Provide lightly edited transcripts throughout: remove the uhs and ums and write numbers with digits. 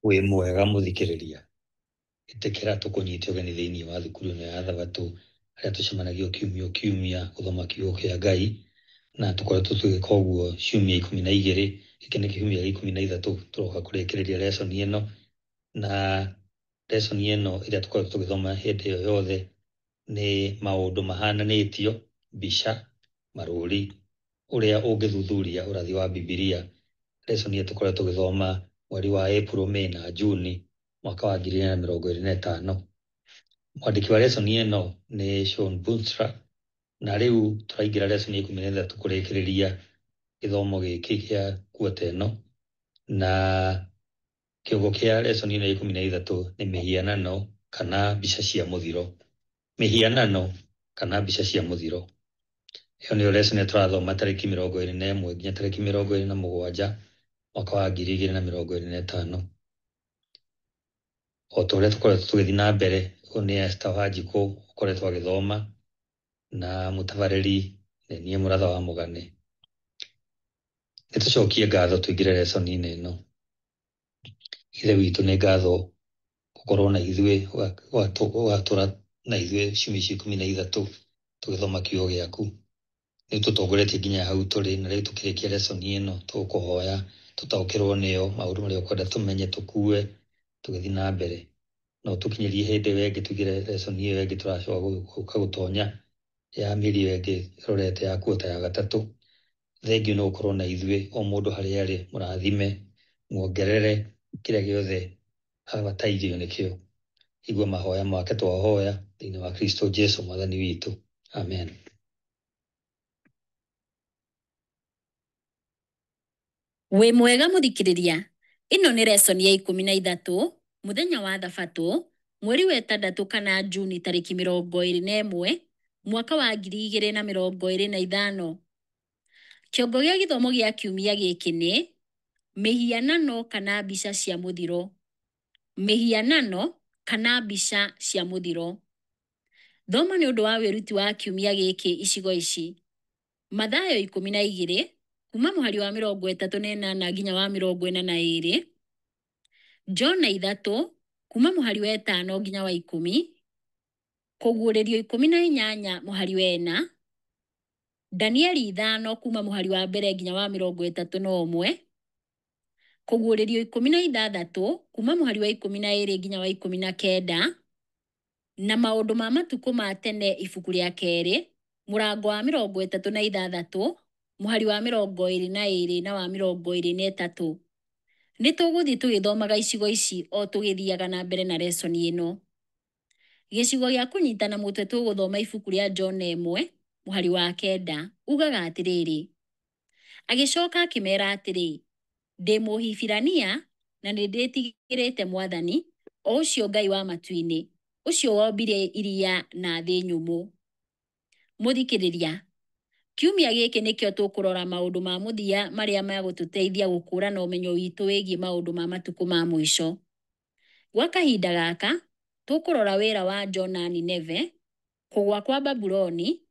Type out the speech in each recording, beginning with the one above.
Wĩ mwega mũthikĩrĩria? Ĩtĩkĩra tũkũnyite ũgeni thĩinĩ wa thukuru ĩno ya Thabatũ harĩa tũcemanagia o kiumia o kiumia gũthoma kiugo kĩa Ngai, na tũkoretwo tũgĩka ũguo ciumia 12. Gĩkĩ nĩ kiumia gĩa 13 tũroka kũrĩkĩrĩria lesson ĩno, na lesson ĩno ĩrĩa tũkoretwo tũgĩthoma hĩndĩ ĩyo yothe nĩ maũndũ mahananĩtio, mbica, marũri, ũrĩa ũngĩthuthuria ũrathi wa Bibilia. Lesson ĩyo tũkoretwo tũgĩthoma mweri wa April, May na June mwaka wa 2025. Mwandĩki wa lesson ĩno nĩ Shawn Boonstra, na rĩu tũraingĩra lesson ya 13 kũrĩkĩrĩria gĩthomo gĩkĩ kĩa kuota ĩno, na kĩongo kĩa lesson ĩno ya 13 nĩ mĩhianano kana mbica cia mũthiro. Mĩhianano kana mbica cia mũthiro. Ĩyo nĩyo lesson ĩrĩa tũrathoma tarĩki 21 nginya tarĩki 27 mwaka wa 2025. O ta ũrĩa tũkoretwo tũgĩthiĩ na mbere, ũyũ nĩ Esther Wanjikũ ũkoretwo agĩthoma, na mũtabarĩri nĩ niĩ Mũratha wa Mũgane. Nĩ tũcokie ngatho tũingĩre lesson-inĩ ĩno. Ithe witũ nĩ ngatho gũkorwo na ithuĩ, ũgatũra na ithuĩ ciumia ici 13 tũgĩthoma kiugo gĩaku. Nĩ ũtũtongoretie nginya hau tũrĩ, na rĩu tũkĩrĩkia lesson ĩno tũgũkũhoya tũtaũkĩrwo nĩyo, maũndũ marĩa ũkwenda tũmenye tũkue tũgĩthiĩ na mbere. Na ũtũkinyĩrie hĩndĩ ĩyo ĩngĩ tũingĩre lesson ĩyo ĩngĩ tũracoka gũka gũtonya ya mĩeri ĩyo ĩngĩ ĩrorete ya kuota ya gatatũ. Thengiũ nĩ gũkorwo na ithuĩ o mũndũ harĩa arĩ, mũrathime, muongerere kĩrĩa gĩothe abatairio nĩkĩo. Igua mahoya make twahoya thĩinĩ wa Kristo Jesu mwathani witũ. Amen. Wĩ mwega mũthikĩrĩria? Ĩno nĩ lesson ya 13, mũthenya wa Thabatũ, mweri wa ĩtandatũ kana Juni tarĩki 21, mwaka wa 2025. Kĩongo gĩa gĩthomo gĩa kiumia gĩkĩ nĩ mĩhianano kana mbica cia mũthiro. Mĩhianano kana mbica cia mũthiro. Thoma nĩ ũndũ wa wĩruti wa kiumia gĩkĩ icigo ici: Mathayo 12, kuma mũhari wa 38 nginya wa 42, Jona 3, kuma mũhari wa 5 nginya wa 10, Kũguũrĩrio 18 mũhari wa 4, Danieli 5 kuma mũhari wa 1 nginya wa 31, Kũguũrĩrio 16 kuma mũhari wa 12 nginya wa 19, na maũndũ ma matukũ ma tene ibuku rĩa kerĩ, mũrango wa 36, mũhari wa 22 na wa 23. Nĩ tũgũthiĩ tũgĩthomaga icigo ici o tũgĩthiaga na mbere na lesson ĩno. Gĩcigo gĩa kũnyitana mũtwe tũgũthoma ibuku rĩa Jona 1, mũhari wa 9, ugaga atĩrĩrĩ, agĩcoka akĩmera atĩrĩ, ndĩ Mũhibirania na nĩ ndĩtigĩrĩte Mwathani, o ũcio Ngai wa matu-inĩ, ũcio wombire iria na thĩ nyũmũ. Mũthikĩrĩria, kiumia gĩkĩ nĩkĩo tũkũrora maũndũ ma mũthia marĩa megũtũteithia gũkũrana ũmenyo witũ wĩgiĩ maũndũ ma matukũ ma mũico. Gwa kahinda gaka, tũkũrora wĩra wa Jona Nineve, kũgũa kwa Babuloni,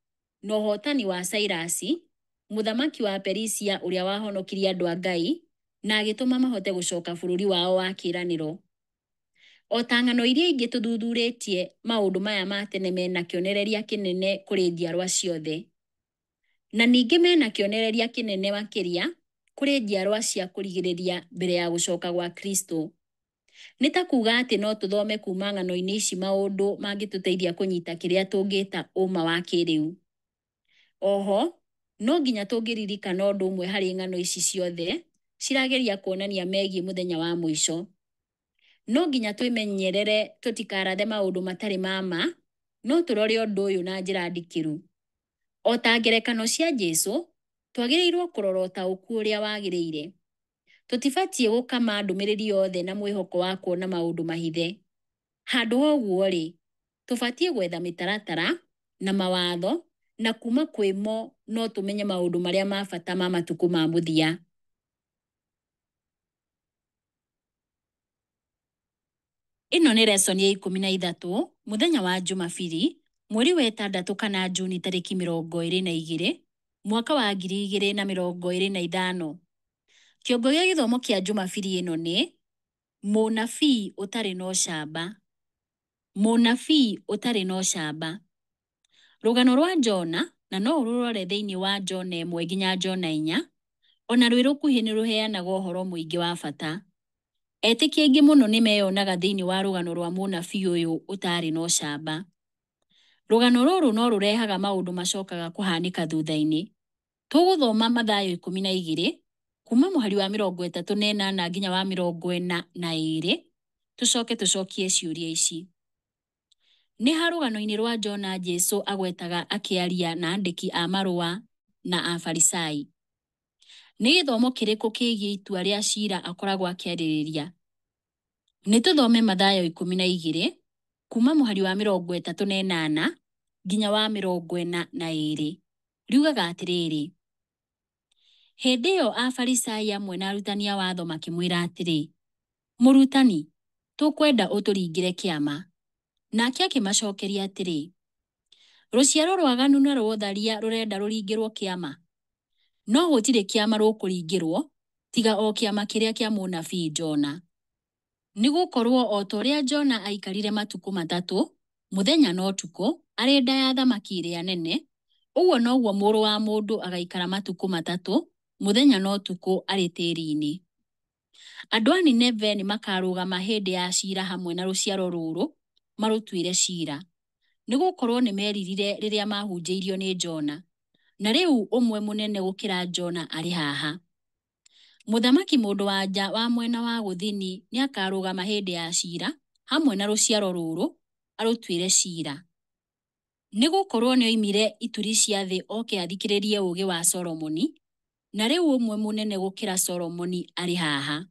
na ũhotani wa Cairasi, mũthamaki wa Perisia ũrĩa wahonokirie andũ a Ngai na agĩtũma mahote gũcoka bũrũri wao wa kĩĩranĩro. O ta ng'ano iria ingĩ tũthuthurĩtie, maũndũ maya ma tene mena kĩonereria kĩnene kũrĩ njiarwa ciothe. Na ningĩ mena kĩonereria kĩnene makĩria kũrĩ njiarwa cia kũrigĩrĩria mbere ya gũcoka gwa Kristo. Nĩ ta kuuga atĩ no tũthome kuma ng'ano-inĩ ici maũndũ mangĩtũteithia kũnyita kĩrĩa tũngĩta ũma wa kĩrĩu. Oho, no nginya tũngĩririkana ũndũ ũmwe harĩ ng'ano ici ciothe cirageria kuonania megiĩ mũthenya wa mũico. No nginya twĩmenyerere tũtikarathe maũndũ matarĩ ma ma, no tũrore ũndũ ũyũ na njĩra ndikĩru. O ta ngerekano cia Jesu, twagĩrĩirwo kũrora ũtaũku ũrĩa wagĩrĩire. Tũtibatiĩ gũkama ndũmĩrĩri yothe na mwĩhoko wa kuona maũndũ mahithe. Handũ ha ũguo-rĩ, tũbatiĩ gwetha mĩtaratara na mawatho, na kuma kwĩ mo no tũmenye maũndũ marĩa ma bata ma matukũ ma mũthia. Ĩno nĩ lesson ya 13, mũthenya wa Jumabiri, mweri wa ĩtandatũ kana Juni tarĩki 22, mwaka wa 2025. Kĩongo gĩa gĩthomo kĩa Jumabiri ĩno nĩ Mũnabii ũtarĩ na ũcamba. Mũnabii ũtarĩ na ũcamba. Rũgano rwa Jona, na no ũrũrore thĩinĩ wa Jona 1 nginya Jona 4, o na rwĩ rũkuhĩ nĩ rũheanaga ũhoro mũingĩ wa bata. Etĩkia aingĩ mũno nĩ meyonaga thĩinĩ wa rũgano rwa mũnabii ũyũ ũtaarĩ na ũcamba. Rũgano rũrũ no rũrehaga maũndũ macokaga kũhanĩka thutha-inĩ. Tũgũthoma Mathayo 12, kuma mũhari wa 38 nginya wa 42, tũcoke tũcokie ciũria ici. Nĩ ha rũgano-inĩ rwa Jona Jesu agwetaga akĩaria na andĩki a marũa na Afarisai? Nĩ gĩthomo kĩrĩkũ kĩgiĩ itua rĩa cira akoragwo akĩarĩrĩria? Nĩ tũthome Mathayo 12, kuma mũhari wa 38 nginya wa 42. Riugaga atĩrĩrĩ, Hĩndĩ ĩyo Afarisai amwe na arutani a watho makĩmwĩra atĩrĩ, Mũrutani, tũkwenda ũtũringĩre kĩama. Nake akĩmacokeria atĩrĩ, Rũciaro rwaganu na rwa ũtharia rũrenda rũringĩrũo kĩama, no gũtirĩ kĩama rũkũringĩrũo tiga o kĩama kĩrĩa kĩa mũnabii Jona. Nĩ gũkorũo o ta ũrĩa Jona aikarire matukũ matatũ, mũthenya na ũtukũ, arĩ nda ya thamaki ĩrĩa nene, ũguo noguo Mũrũ wa Mũndũ agaikara matukũ matatũ, mũthenya na ũtukũ, arĩ tĩri-inĩ. Andũ a Nineve nĩ makaarũgama hĩndĩ ya ciira hamwe na rũciaro rũrũ marũtuĩre ciira, nĩ gũkorũo nĩ meeririre rĩrĩa maahunjĩirio nĩ Jona, na rĩu ũmwe mũnene gũkĩra Jona arĩ haha. Mũthamaki mũndũ-wa-nja wa mwena wa gũthini nĩakarũgama hĩndĩ ya ciira hamwe na rũciaro rũrũ, arũtuĩre ciira. Nĩ gũkorũo nĩoimire ituri cia thĩ oke athikĩrĩrie ũũgĩ wa Solomoni, na rĩu ũmwe mũnene gũkĩra Solomoni arĩ haha.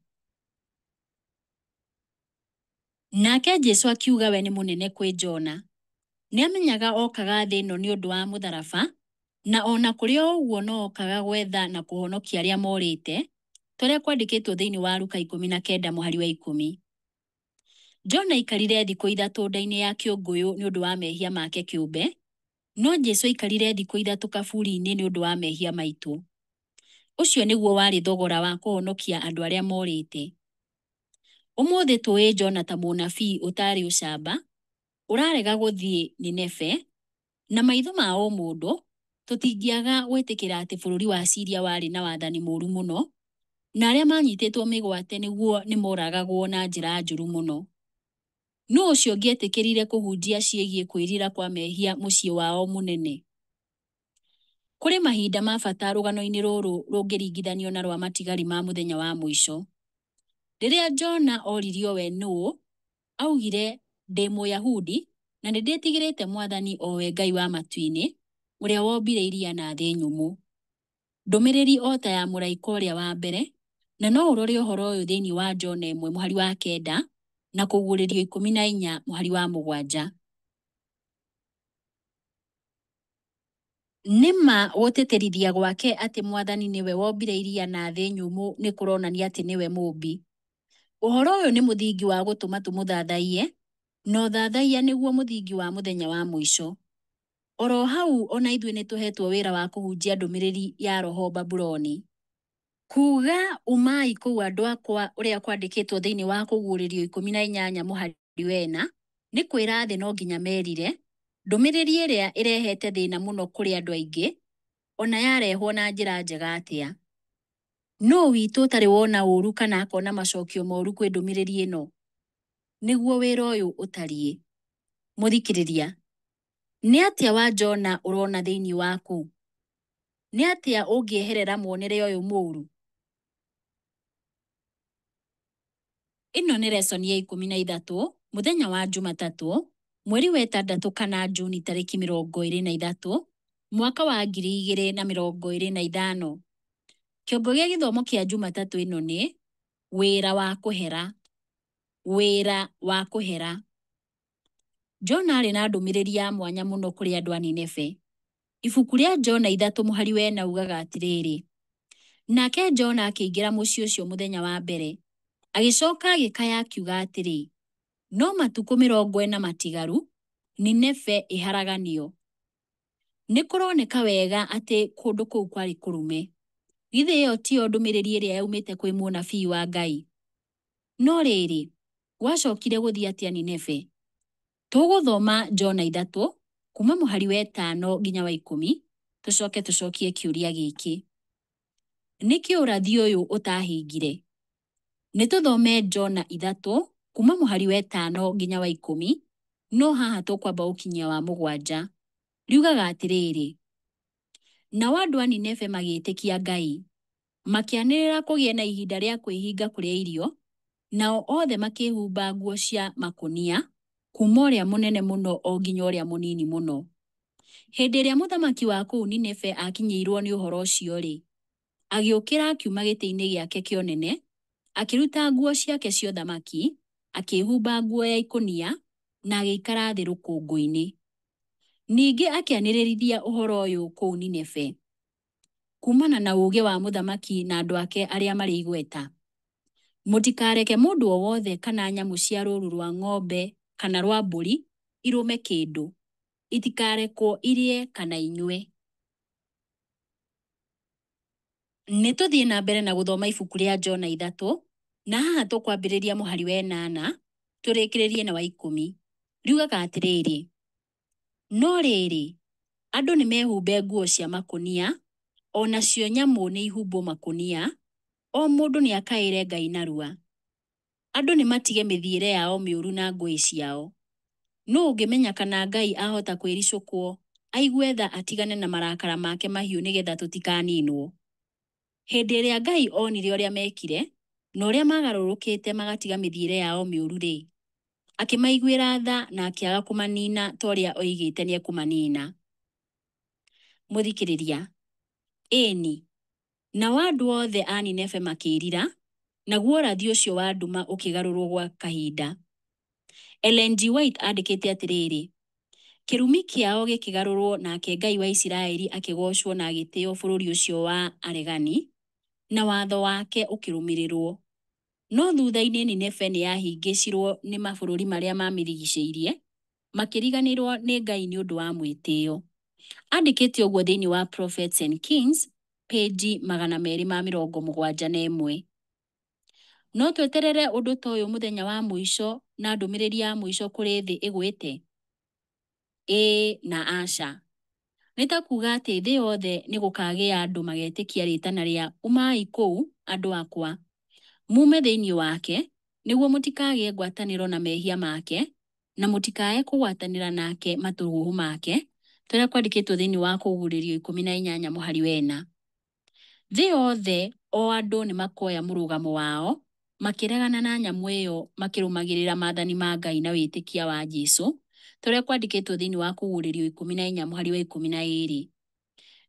Nake Jesu akiuga we nĩ mũnene kwĩ Jona. Nĩamenyaga okaga thĩ ĩno nĩ ũndũ wa mũtharaba, na o na kũrĩ o ũguo no okaga gwetha na kũhonokia arĩa morĩte, ta ũrĩa kwandĩkĩtwo thĩinĩ wa Luka 19 mũhari wa 10. Jona aikarire thikũ ithatũ nda-inĩ ya kĩũngũyũ nĩ ũndũ wa mehia make kĩũmbe, no Jesu aikarire thikũ ithatũ kaburi-inĩ nĩ ũndũ wa mehia maitũ. Ũcio nĩguo warĩ thogora wa kũhonokia andũ arĩa morĩte. Ũmũthĩ tũĩ Jona ta mũnabii ũtarĩ ũcamba, ũrarega gũthiĩ Nineve, na maitho ma ũmũndũ, tũtingĩaga gwĩtĩkĩra atĩ bũrũri wa Syria warĩ na wathani mũru mũno, na arĩa maanyitĩtwo mĩgwate nĩguo nĩ moragagwo na njĩra njũru mũno. Nũ ũcio ũngĩetĩkĩrire kũhunjia ciĩgiĩ kwĩrira kwa mehia mũciĩ wao mũnene? Kũrĩ mahinda ma bata rũgano-inĩ rũrũ rũngĩringithanio na rwa matigari ma mũthenya wa mũico. Rĩrĩa Jona oririo we nũũ, augire, Ndĩ Mũyahudi, na nĩ ndĩtigĩrĩte Mwathani o we Ngai wa matu-inĩ, ũrĩa wombire iria na thĩ nyũmũ. Ndũmĩrĩri o ta ya mũraika ũrĩa wa mbere, na no ũrore ũhoro ũyũ thĩinĩ wa Jona 1 mũhari wa 9 na Kũguũrĩrio 14 mũhari wa 7. Nĩ ma gũtĩtĩrithia gwake atĩ Mwathani nĩwe wombire iria na thĩ nyũmũ nĩ kũronania atĩ nĩwe Mũũmbi. Ũhoro ũyũ nĩ mũthingi wa gũtũma tũmũthathaiye, na ũthathaiya nĩguo mũthingi wa mũthenya wa mũico. Oro hau o na ithuĩ nĩ tũheetwo wĩra wa kũhunjia ndũmĩrĩri ya roho Babuloni. Kuuga umai kũu andũ akwa ũrĩa kwandĩkĩtwo thĩinĩ wa Kũguũrĩrio 18 mũhari wa 4, nĩ kwĩra thĩ no nginya merire, ndũmĩrĩri ĩrĩa ĩrehete thĩna mũno kũrĩ andũ aingĩ, o na yarehwo na njĩra njega atĩa. Nũũ witũ ũtarĩ wona ũũru kana akona macokio moru kwĩ ndũmĩrĩri ĩno? Nĩguo wĩra ũyũ ũtariĩ. Mũthikĩrĩria, nĩ atĩa wa Jona ũrona thĩinĩ waku? Nĩ atĩa ũngĩeherera muonere ũyũ mũũru? Ĩno nĩ lesson ya 13, mũthenya wa Jumatatũ, mweri wa ĩtandatũ kana Juni tarĩki 23, mwaka wa 2025. Kĩongo gĩa gĩthomo kĩa Jumatatũ ĩno nĩ wĩra wa kũhera. Wĩra wa kũhera. Jona aarĩ na ndũmĩrĩri ya mwanya mũno kũrĩ andũ a Nineve. Ibuku rĩa Jona 3 mũhari wa 4 ugaga atĩrĩrĩ, Nake Jona akĩingĩra mũciĩ ũcio mũthenya wa mbere, agĩcoka agĩkaya akiuga atĩrĩ, No matukũ 40 matigaru, Nineve ĩharaganio. Nĩ kũroneka wega atĩ kũndũ kũu kwarĩ kũrume. Githĩ ĩyo tiyo ndũmĩrĩri ĩrĩa yaumĩte kwĩ mũnabii wa Ngai? No rĩrĩ, gwacokire gũthiĩ atĩa Nineve? Tũgũthoma Jona 3, kuuma mũhari wa 5 nginya wa 10, tũcoke tũcokie kĩũria gĩkĩ. Nĩkĩ ũrathi ũyũ ũtaahingire? Nĩ tũthome Jona 3, kuuma mũhari wa 5 nginya wa 10, no haha tũkwamba gũkinyia wa 7. Riugaga atĩrĩrĩ, nao andũ a Nineve magĩĩtĩkia Ngai, makĩanĩrĩra kũgĩe na ihinda rĩa kwĩhinga kũrĩa irio, nao othe makĩĩhumba nguo cia makũnia, kuuma ũrĩa mũnene mũno o nginya ũrĩa mũnini mũno. Hĩndĩ ĩrĩa mũthamaki wa kũu Nineve aakinyĩirũo nĩ ũhoro ũcio-rĩ, agĩũkĩra akiuma gĩtĩ-inĩ gĩake kĩa ũnene, akĩruta nguo ciake cia ũthamaki, akĩĩhumba nguo ya ikũnia, na agĩikara thĩ rũkũngũ-inĩ. Ningĩ akĩanĩrĩrithia ũhoro ũyũ kũu Nineve, kuumana na ũũgĩ wa mũthamaki na andũ ake arĩa marĩ igweta. Mũtikareke mũndũ o wothe kana nyamũ cia rũũru rwa ng'ombe kana rwa mbũri irũme kĩndũ, itikarekwo irĩe kana inyue. Nĩ tũthiĩ na mbere na gũthoma ibuku rĩa Jona 3, na haha tũkwambĩrĩria mũhari wa 8 tũrĩkĩrĩrie na wa 10. Riugaga atĩrĩrĩ, no rĩrĩ, andũ nĩ mehumbe nguo cia makũnia, o nacio nyamũ nĩ ihumbwo makũnia, o mũndũ nĩ akaĩre Ngai narua. Andũ nĩ matige mĩthiĩre yao mĩũru na ngũĩ ciao. Nũ ũngĩmenya kana Ngai ahota kwĩricũkwo, aigue tha atigane na marakara make mahiũ nĩgetha tũtikaninwo? Hĩndĩ ĩrĩa Ngai onire ũrĩa meekire, na ũrĩa maagarũrũkĩte magatiga mĩthiĩre yao mĩũru-rĩ, akĩmaiguĩra tha na akĩaga kũmaniina ta ũrĩa oigĩte nĩekũmaniina. Mũthikĩrĩria, ĩni, nao andũ othe a Nineve makĩĩrira, naguo ũrathi ũcio wa nduma ũkĩgarũrũo gwa kahinda. Ellen G. White andĩkĩte atĩrĩrĩ, Kĩrumi kĩao gĩkĩgarũrũo nake Ngai wa Isiraeli akĩgoocwo na agĩtĩo bũrũri ũcio wa aregani, na watho wake ũkĩrũmĩrĩrũo. No thutha-inĩ Nineve nĩ yahĩngĩcirũo nĩ mabũrũri marĩa maamĩrigicĩirie, makĩriganĩrũo nĩ Ngai nĩ ũndũ wa mwĩtĩo. Andĩkĩte ũguo thĩinĩ wa Prophets and Kings, pĩnji 271. No tweterere ũndũ ta ũyũ mũthenya wa mũico na ndũmĩrĩri ya mũico kũrĩ thĩ ĩgwĩte? Ĩĩ na aca. Nĩ ta kuuga atĩ thĩ yothe nĩ gũkaagĩa andũ magetĩkia rĩĩtana rĩa umai kũu, andũ akwa, muume thĩinĩ wake, nĩguo mũtikagĩe ngwatanĩro na mehia make, na mũtikae kũgwatanĩra nake matũhũhũ make, ta ũrĩa kwandĩkĩtwo thĩinĩ wa Kũguũrĩrio 18 mũhari wa 4. Thĩ yothe o andũ nĩ makoya mũrũgamo wao, makĩregana na nyamũ ĩyo makĩrũmagĩrĩra maathani ma Ngai na wĩtĩkia wa Jesu, ta ũrĩa kwandĩkĩtwo thĩinĩ wa Kũguũrĩrio 14 mũhari wa 12.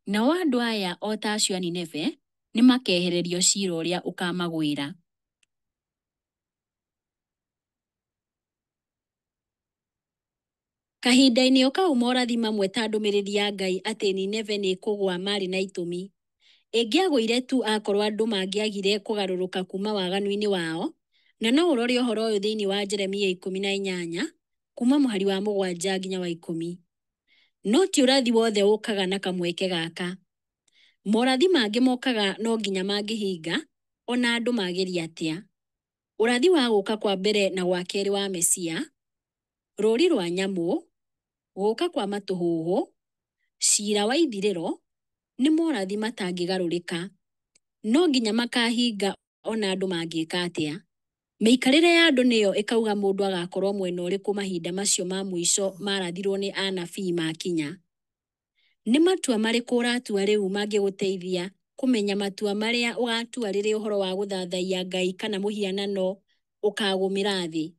Nao andũ aya o ta acio a Nineve nĩ makehererio ciira ũrĩa ũkamagwĩra. Kahinda-inĩ o kau morathi mamwe ta ndũmĩrĩri ya Ngai atĩ Nineve nĩ ĩkũgũa maarĩ na itũmi. Ĩngĩagũire tu akorũo andũ mangĩagire kũgarũrũka kuuma waganu-inĩ wao, na no ũrore ũhoro ũyũ thĩinĩ wa Jeremia 18, kuuma mũhari wa 7 nginya wa 10. No ti ũrathi wothe ũkaga na kamweke gaka. Morathi mangĩ mokaga no nginya mangĩhinga, o na andũ mageria atĩa. Ũrathi wa gũka kwa mbere na gwa kerĩ wa Mesia, rũũri rwa nyamũ, gũka kwa matũhũhũ, ciira wa ithirĩro, nĩ morathi matangĩgarũrĩka. No nginya makahinga o na andũ mangĩka atĩa. Mĩikarĩre ya andũ nĩyo ĩkauga mũndũ agakorũo mwena ũrĩkũ mahinda macio ma mũico maarathirũo nĩ anabii makinya. Nĩ matua marĩkũ ũratua rĩu mangĩgũteithia kũmenya matua marĩa ũgaatua rĩrĩa ũhoro wa gũthathaiya Ngai kana mũhianano ũkaagũmĩra thĩ?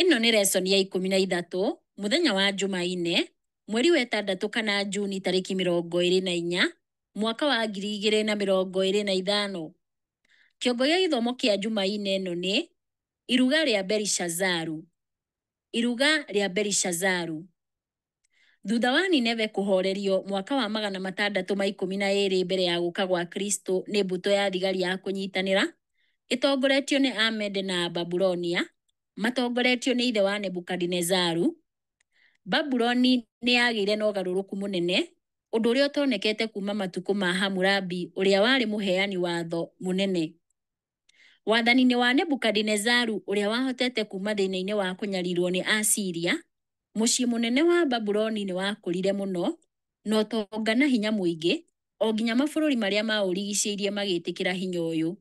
Ĩno nĩ lesson ya 13, mũthenya wa Jumaine, mweri wa ĩtandatũ kana Juni tarĩki 24, mwaka wa 2025. Kĩongo gĩa gĩthomo kĩa Jumaine ĩno nĩ Iruga rĩa Belishazaru. Iruga rĩa Belishazaru. Thutha wa Nineve kũhoorerio mwaka wa 612 mbere ya gũka gwa Kristo nĩ mbũtũ ya thigari ya kũnyitanĩra ĩtongoretio nĩ Amede na Ababulonia, matongoretio nĩ ithe wa Nebukadinezaru, Babuloni nĩ yagĩire na ũgarũrũku mũnene. ũndũ ũrĩa ũtonekete kuuma matukũ ma Hammurabi ũrĩa warĩ mũheani watho mũnene. Wathani-inĩ wa Nebukadinezaru ũrĩa wahotete kuuma thĩna-inĩ wa kũnyarirũo nĩ Asiria, mũciĩ mũnene wa Babuloni nĩ wakũrire mũno na ũtonga na hinya mũingĩ, o nginya mabũrũri marĩa maũrigicĩirie magĩtĩkĩra hinya ũyũ.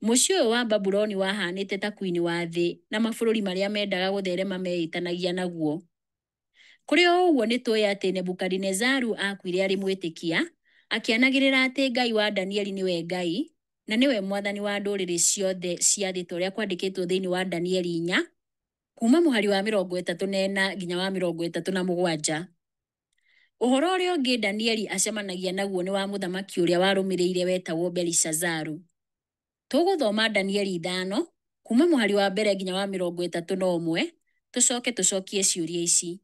Mũciĩ ũyũ wa Babuloni wahanĩte ta kwini wa thĩ na mabũrũri marĩa mendaga gũtherema meĩtanagia naguo. Kũrĩ o ũguo nĩ tũĩ atĩ Nebukadinezaru aakuire arĩ mwĩtĩkia, akĩanagĩrĩra atĩ Ngai wa Danieli nĩwe Ngai, na nĩwe mwathani wa ndũrĩrĩ ciothe cia thĩ ta ũrĩa kwandĩkĩtwo thĩinĩ wa Danieli 4, kuuma mũhari wa 34 nginya wa 37. Ũhoro ũrĩa ũngĩ Danieli acemanagia naguo nĩ wa mũthamaki ũrĩa warũmĩrĩire wetagwo Belishazaru. Tũgũthoma Danieli 5, kuuma mũhari wa mbere nginya wa 31, tũcoke tũcokie ciũria ici.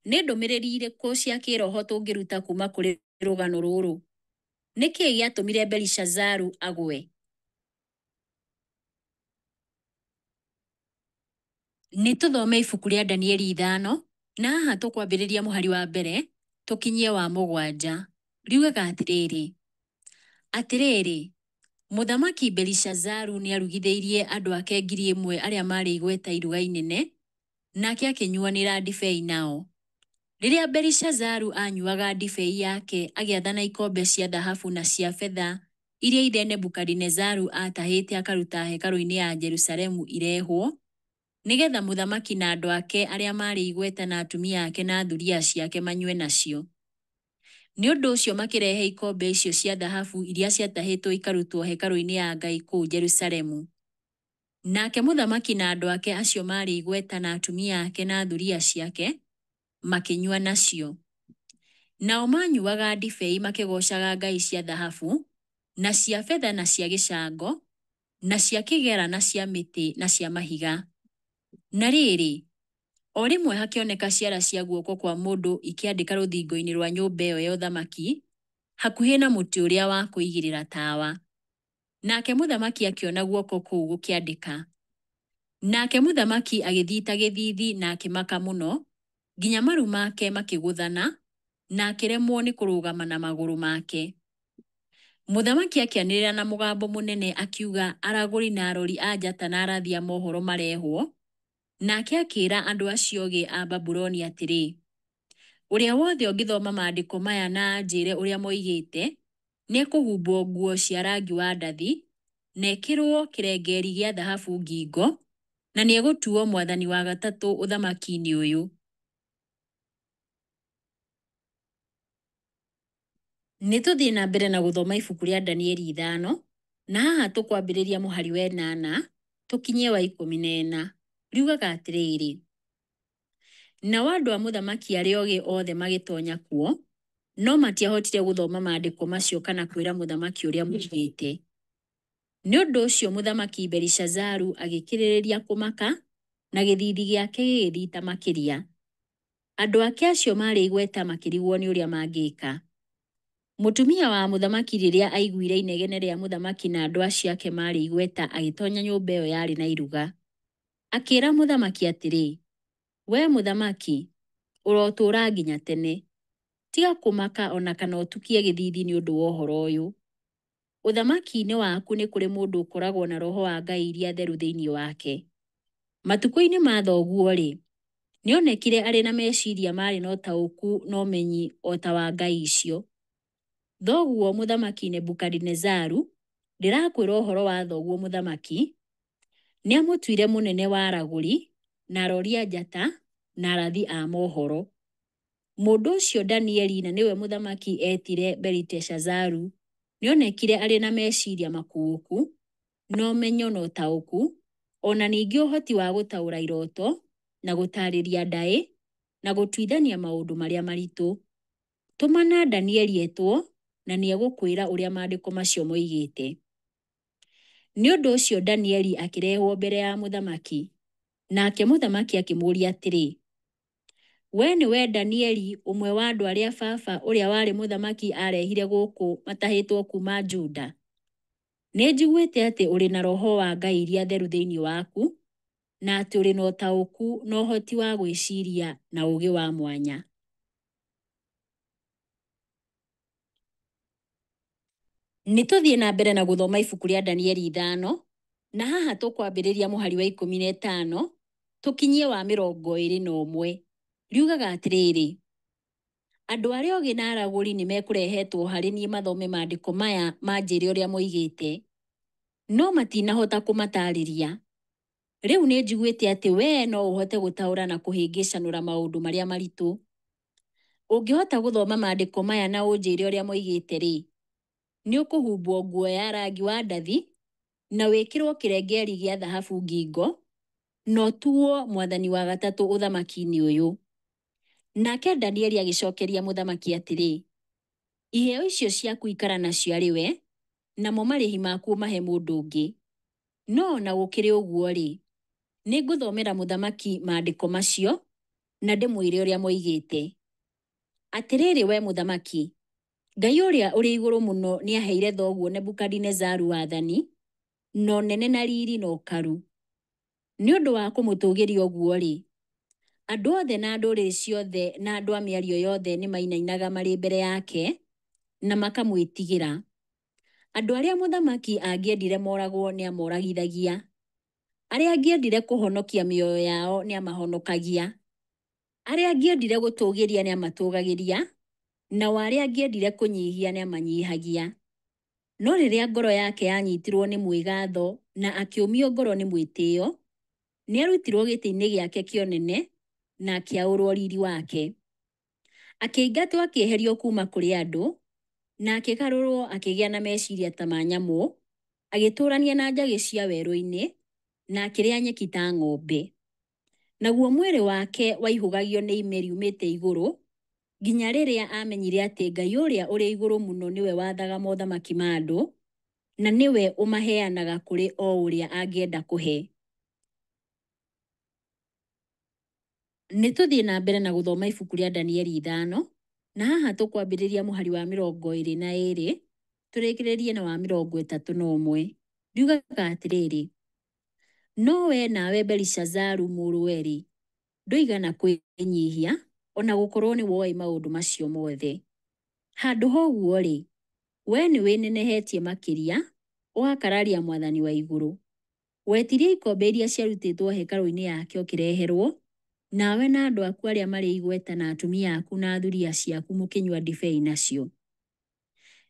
Nĩ ndũmĩrĩri irĩkũ cia kĩĩroho tũngĩruta kuuma kũrĩ rũgano rũrũ? Nĩ kĩĩ gĩatũmire Belishazaru agwe? Nĩ tũthome ibuku rĩa Danieli 5, na haha tũkwambĩrĩria mũhari wa mbere tũkinyie wa mũgwanja. Riugaga atĩrĩrĩ, Atĩrĩrĩ, Mũthamaki Belishazaru nĩarugithĩirie andũ ake 1,000 arĩa maarĩ igweta iruga inene, nake akĩnyuanĩra ndibei nao. Rĩrĩa Belishazaru aanyuaga ndibei yake, agĩathana ikombe cia thahabu na cia betha iria ithe Nebukadinezaru aatahĩte akaruta hekarũ-inĩ ya Jerusalemu irehwo, nĩgeetha mũthamaki na andũ ake arĩa maarĩ igweta na atumia ake na thuriya ciake manyue nacio. Nĩ ũndũ ũcio makĩrehe ikombe icio cia thahabu iria ciatahĩtwo ikarutwo hekarũ-inĩ ya Ngai kũu Jerusalemu. Nake mũthamaki na andũ ake acio maarĩ igweta na atumia ake na thuriya ciake makĩnyua nacio. Nao maanyuuaga ndibei makĩgoocaga ngai cia thahabu, na cia betha na cia gĩcango, na cia kĩgera na cia mĩtĩ na cia mahiga. Na rĩrĩ, o rĩmwe hakĩoneka ciara cia guoko kwa mũndũ ikĩandĩka rũthingo-inĩ rwa nyũmba ĩyo ya ũthamaki, hakuhĩ na mũtĩ ũrĩa wa kũigĩrĩra tawa. Nake mũthamaki akĩona guoko kũu gũkĩandĩka. Nake mũthamaki agĩthita gĩthiithi na akĩmaka mũno, nginya maru make makĩgũthana, na akĩremwo nĩ kũrũgama na magũrũ make. Mũthamaki akĩanĩrĩra na mũgambo mũnene akiuga aragũri na arori a njata na arathi a mohoro marehwo, nake akĩĩra andũ acio ogĩ a Babuloni atĩrĩ, Ũrĩa wothe ũngĩthoma maandĩko maya na anjĩĩre ũrĩa moigĩte, nĩekũhumbwo nguo cia rangi wa ndathi, na ekĩrwo kĩrengeeri gĩa thahabu ngingo, na nĩegũtuuo mwathani wa gatatũ ũthamaki-inĩ ũyũ. Nĩ tũthiĩ na mbere na gũthoma ibuku rĩa Danieli 5, na haha tũkwambĩrĩria mũhari wa ĩnana tũkinyie wa 14. Riugaga atĩrĩrĩ, Nao andũ a mũthamaki arĩa ogĩ othe magĩtoonya kuo, no matiahotire gũthoma maandĩko macio kana kwĩra mũthamaki ũrĩa moigĩte. Nĩ ũndũ ũcio mũthamaki Belishazaru agĩkĩrĩrĩria kũmaka, na gĩthiithi gĩake gĩgĩthita makĩria. Andũ ake acio maarĩ igweta makĩrigwo nĩ ũrĩa mangĩka. Mũtumia wa mũthamaki rĩrĩa aiguire inegene rĩa mũthamaki na andũ acio ake maarĩ igweta agĩtoonya nyũmba ĩyo yarĩ na iruga. Akĩĩra mũthamaki atĩrĩ, Wee mũthamaki, ũrotũũra nginya tene! Tiga kũmaka o na kana ũtukie gĩthiithi nĩ ũndũ wa ũhoro ũyũ. Ũthamaki-inĩ waku nĩ kũrĩ mũndũ ũkoragwo na roho wa ngai iria theru thĩinĩ wake. Matukũ-inĩ ma thoguo-rĩ, nĩonekire arĩ na meciiria maarĩ na ũtaũku na ũmenyi o ta wa ngai icio. Thoguo Mũthamaki Nebukadinezaru, ndĩrakwĩra ũhoro wa thoguo mũthamaki, nĩamũtuire mũnene wa aragũri, na arori a njata, na arathi a mohoro. Mũndũ ũcio Danieli, na nĩwe mũthamaki eetire Beliteshazaru, nĩonekire arĩ na meciiria makuũku, na ũmenyo na ũtaũku, o na ningĩ ũhoti wa gũtaũra irooto, na gũtaarĩria ndaĩ, na gũtuithania maũndũ marĩa maritũ. Tũmana Danieli etwo, na nĩegũkwĩra ũrĩa maandĩko macio moigĩte. Nĩ ũndũ ũcio Danieli akĩrehwo mbere ya mũthamaki, nake mũthamaki akĩmũũria atĩrĩ, Wee nĩwe Danieli, ũmwe wa andũ arĩa baba ũrĩa warĩ mũthamaki aarehire gũkũ matahĩtwo kuuma Juda? Nĩnjiguĩte atĩ ũrĩ na roho wa ngai iria theru thĩinĩ waku, na atĩ ũrĩ na ũtaũku na ũhoti wa gwĩciiria na ũũgĩ wa mwanya. Nĩ tũthiĩ na mbere na gũthoma ibuku rĩa Danieli 5, na haha tũkwambĩrĩria mũhari wa 15 tũkinyie wa 21. Riugaga atĩrĩrĩ, andũ arĩa ogĩ na aragũri nĩ mekũrehetwo harĩ niĩ mathome maandĩko maya manjĩre ũrĩa moigĩte, no matinahota kũmataarĩria. Rĩu nĩ njiguĩte atĩ wee no ũhote gũtaũra na kũhĩngĩcanũra maũndũ marĩa maritũ. Ũngĩhota gũthoma maandĩko maya na ũnjĩre ũrĩa moigĩte-rĩ, nĩ ũkũhumbwo nguo ya rangi wa ndathi na wĩkĩrũo kĩrengeeri gĩa thahabu ngingo, na ũtuo mwathani wa gatatũ ũthamaki-inĩ ũyũ. Nake Danieli agĩcokeria mũthamaki atĩrĩ, iheo icio ciaku ikara nacio arĩ we, namo marĩhi maku ũmahe mũndũ ũngĩ. No o na gũkĩrĩ ũguo-rĩ, nĩ ngũthomera mũthamaki maandĩko macio na ndĩmwĩre ũrĩa moigĩte. Atĩrĩrĩ wee mũthamaki, Ngai ũrĩa ũrĩ igũrũ mũno nĩ aaheire thoguo Nebukadinezaru wathani, na ũnene na riri na ũkaru. Nĩ ũndũ wa kũmũtũũgĩria ũguo-rĩ, andũ othe na ndũrĩrĩ ciothe na andũ a mĩario yothe nĩ mainainaga marĩ mbere yake na makamwĩtigĩra. Andũ arĩa mũthamaki angĩendire moragwo nĩ amoragithagia. Arĩa angĩendire kũhonokia mĩoyo yao nĩ amahonokagia. Arĩa angĩendire gũtũũgĩria nĩ amatũũgagĩria, nao arĩa angĩendire kũnyihia nĩ amanyihagia. No rĩrĩa ngoro yake yanyitirũo nĩ mwĩgatho na akĩũmio ngoro nĩ mwĩtĩo, nĩ aarutirũo gĩtĩ-inĩ gĩake kĩa ũnene na akĩaũrũo riri wake. Akĩingatwo akĩeherio kuuma kũrĩ andũ, na akĩgarũrũo akĩgĩa na meciria ta ma nyamũ, agĩtũũrania na njagĩ cia werũ-inĩ, na akĩrĩa nyeki ta ng'ombe. Naguo mwĩrĩ wake waihũgagio nĩ ime riumĩte igũrũ, nginya rĩrĩa aamenyire atĩ Ngai ũrĩa ũrĩ igũrũ mũno nĩwe wathaga mothamaki ma andũ, na nĩwe ũmaheanaga kũrĩ o ũrĩa angĩenda kũhe. Nĩ tũthiĩ na mbere na gũthoma ibuku rĩa Danieli 5, na haha tũkwambĩrĩria mũhari wa 22 tũrĩkĩrĩrie na wa 31. Riugaga atĩrĩrĩ, no wee nawe Belishazaru mũrũwe-rĩ, ndũigana kwĩnyihia, o na gũkorũo nĩ woĩ maũndũ macio mothe. Handũ ha ũguo-rĩ, wee nĩwĩnenehetie makĩria, ũgakararia Mwathani wa igũrũ. Wetirie ikombe iria ciarutĩtwo hekarũ-inĩ yake ũkĩreherwo, nawe na andũ aku arĩa marĩ igweta na atumia aku na thuriya ciaku mũkĩnyua ndibei nacio.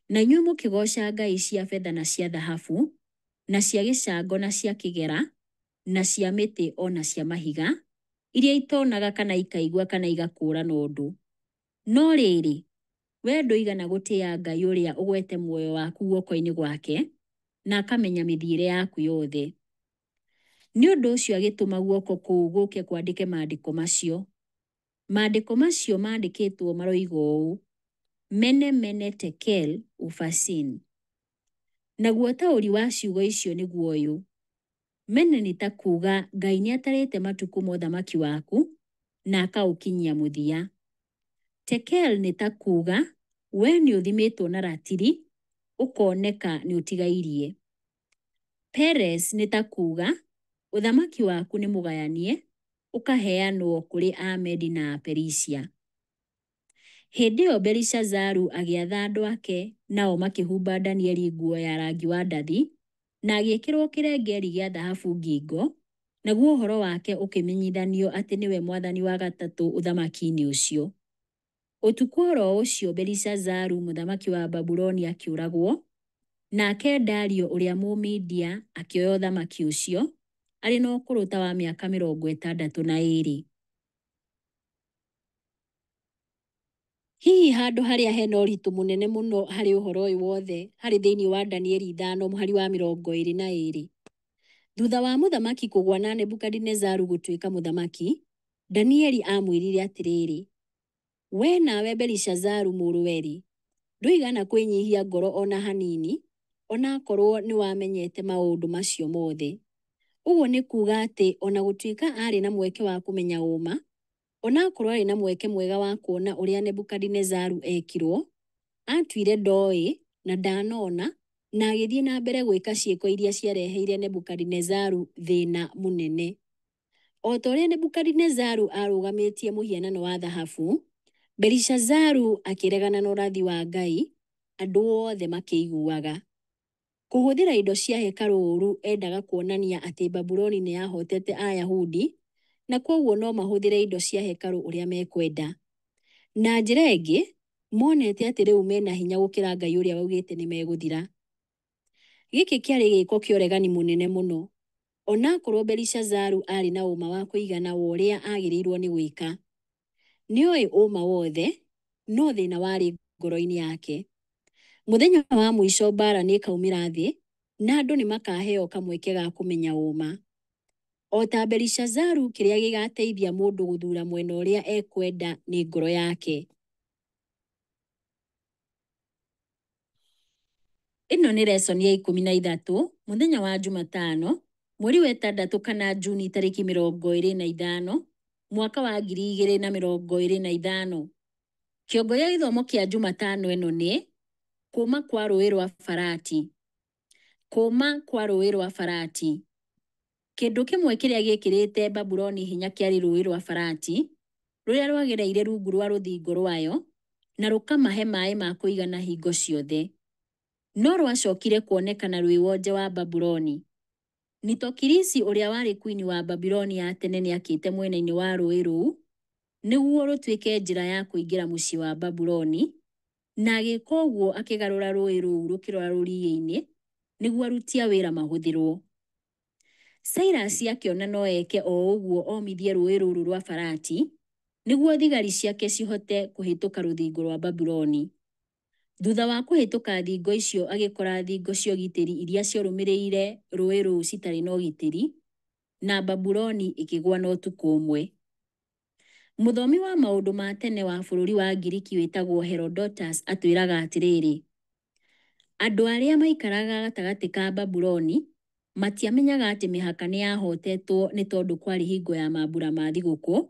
Na inyuĩ mũkĩgooca ngai cia betha na cia thahabu, na cia gĩcango na cia kĩgera, na cia mĩtĩ o na cia mahiga, iria itonaga kana ikaigua kana igakũũrana ũndũ. No rĩrĩ, wee ndũigana gũtĩa Ngai ũrĩa ũgwete muoyo waku guoko-inĩ gwake, na akamenya mĩthiĩre yaku yothe. Nĩ ũndũ ũcio agĩtũma guoko kũu gũũke kwandĩke maandĩko macio. Maandĩko macio maandĩkĩtwo maroiga ũũ, Mene mene tekel upharsin. Naguo ũtaũri wa ciugo icio nĩguo ũyũ, Mene nĩ ta kuuga Ngai nĩ atarĩte matukũ ma ũthamaki waku na akaũkinyia mũthia. Tekel nĩ ta kuuga wee nĩ ũthimĩtwo na ratiri, ũkoneka nĩ ũtigairie. Peres nĩ ta kuuga ũthamaki waku nĩ mũgayanie, ũkaheanwo kũrĩ Amedi na Aperisia. Hĩndĩ ĩyo Belishazaru agĩatha andũ ake, nao makĩhumba Danieli nguo ya rangi wa ndathi, na agĩĩkĩrũo kĩrengeeri gĩa thahabu ngingo, naguo ũhoro wake ũkĩmenyithanio atĩ nĩwe mwathani wa gatatũ ũthamaki-inĩ ũcio. Ũtukũ o ro ũcio Belishazaru mũthamaki wa Babuloni akĩũragwo, nake Dario ũrĩa Mũmedia akĩoya ũthamaki ũcio, arĩ na ũkũrũ ta wa mĩaka 62. Hihi handũ harĩa hena ũritũ mũnene mũno harĩ ũhoro ũyũ wothe harĩ thĩinĩ wa Danieli 5 mũhari wa 22. Thutha wa mũthamaki kũgwa na Nebukadinezaru gũtuĩka mũthamaki, Danieli aamwĩrire atĩrĩrĩ, wee nawe Belishazaru mũrũwe-rĩ, ndũigana kwĩnyihia ngoro o na hanini, o na akorũo nĩ wamenyete maũndũ macio mothe. Ũguo nĩ kuuga atĩ o na gũtuĩka aarĩ na mweke wa kũmenya ũũma, o na akorũo aarĩ na mweke mwega wa kuona ũrĩa Nebukadinezaru eekirũo, aatuire ndoĩ na ndanona na agĩthiĩ na mbere gwĩka ciĩko iria ciareheire Nebukadinezaru thĩna mũnene. O ta ũrĩa Nebukadinezaru aarũgamĩtie mũhianano wa thahabu, Belishazaru akĩregana na ũrathi wa Ngai, andũ othe makĩiguaga. Kũhũthĩra indo cia hekarũ ũũru eendaga kuonania atĩ Babuloni nĩ yahootete Ayahudi na kwoguo no mahũthĩre indo cia hekarũ ũrĩa mekwenda. Na njĩra ĩngĩ, monete atĩ rĩu mena hinya gũkĩra Ngai ũrĩa waugĩte nĩ megũthira. Gĩkĩ kĩarĩ gĩĩko kĩa ũregani mũnene mũno, o na akorũo Belishazaru aarĩ na ũũma wa kũigana wa ũrĩa aagĩrĩirũo nĩ gwĩka. Nĩ oĩ ũũma wothe, no thĩna warĩ ngoro-inĩ yake. Mũthenya wa mũico mbaara nĩ ĩkaumĩra thĩ, na andũ nĩ makaheo kamweke ga kũmenya ũũma. O ta Belishazaru, kĩrĩa gĩgateithia mũndũ gũthuura mwena ũrĩa ekwenda nĩ ngoro yake. Ĩno nĩ lesson ya 13, mũthenya wa Jumatano, mweri wa ĩtandatũ kana Juni tarĩki 25, mwaka wa 2025. Kĩongo gĩa gĩthomo kĩa Jumatano ĩno nĩ kũũma kwa rũũĩ rwa Farati. Kũũma kwa rũũĩ rwa Farati. Kĩndũ kĩmwe kĩrĩa gĩekĩrĩte Babuloni hinya kĩarĩ rũũĩ rwa Farati, rũrĩa rwagereire rungu rwa rũthingo rwayo na rũkamahe maĩ ma kũigana hingo ciothe. No rwacokire kuonekana rwĩ wonje wa Babuloni. Nitokirisi ũrĩa warĩ kwini wa Babuloni ya tene nĩakĩte mwena-inĩ wa rũũĩ rũu nĩguo rũtuĩke njĩra ya kũingĩra mũciĩ wa Babuloni, na agĩka ũguo akĩgarũra rũũĩ rũu rũkĩrora rũriĩ-inĩ nĩguo aruti a wĩra mahũthĩrwo. Cyrus akĩona no eke o ũguo omithie rũũĩ rũrũ rwa Farati nĩguo thigari ciake cihote kũhĩtũka rũthingo rwa Babuloni. Thutha wa kũhĩtũka thingo icio agĩkora thingo cia ũgitĩri iria ciarũmĩrĩire rũũĩ rũu citarĩ na ũgitĩri, na Babuloni ĩkĩgwa na ũtukũ ũmwe. Mũthomi wa maũndũ ma tene wa bũrũri wa Ngiriki wĩtagwo Herodotus atwĩraga atĩrĩrĩ, andũ arĩa maikaraga gatagatĩ ka Babuloni matiamenyaga atĩ mĩhaka nĩ yahotetwo nĩ tondũ kwarĩ hingo ya mambura ma thigũkũ,